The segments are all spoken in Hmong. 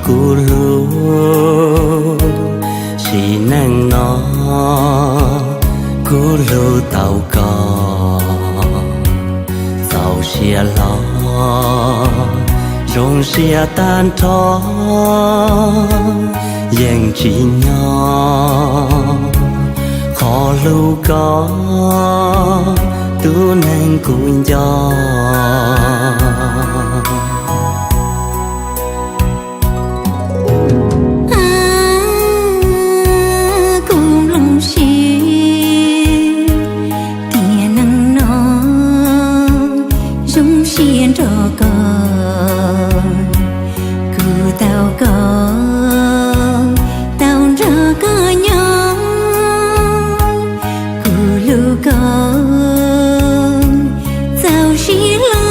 Kuv hlub, sim neej no kuv hlub tau koj, txaus siab hlo, zoo siab tag nrho, yeej tsim nyog qhov hlub koj, tus neeg kuv nco. Kuv nplooj siab tiam neej no zoo siab nrog koj, kuv tau koj, tau nrog koj nyob, kuv hlub koj, txaus siab hlo,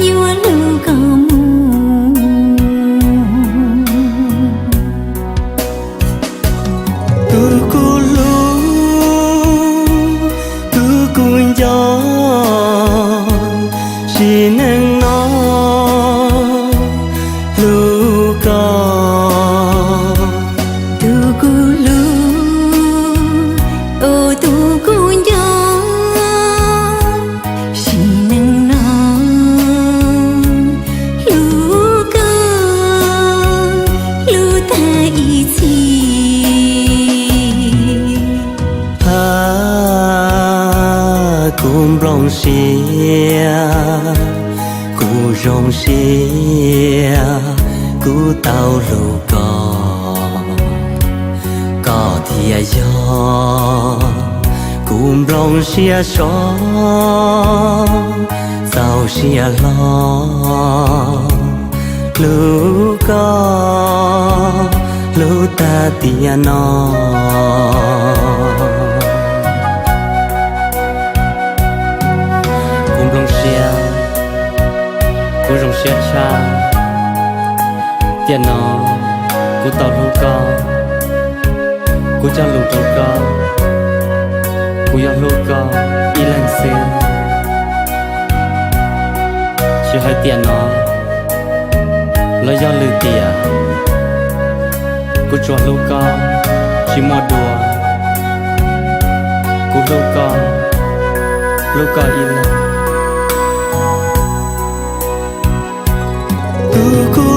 yuav hlub koj mus. Tus kuv hlub, tus kuv nco, sim neej no hlub koj. Tus kuv hlub, tus kuv nco, sim neej no hlub koj, hlub tag ib txhis. Ha, kuv nplooj siab, kuv zoo siab, kuv tau hlub koj, koj thiaj yog kuv nplooj siab so, txaus siab hlo, hlub koj, hlub tag tiam no. Kuv nplooj siab, kuv zoo siab tshaj, tiam no kuv tau hlub koj, kuv cog lus rau koj, kuv yuav hlub koj ib leeg xwb. Tsis hais tiam no los yog lwm tiam, kuv tsuas hlub koj, tsis muaj dua. Kuv hlub koj, hlub koj ib leeg. Tus kuv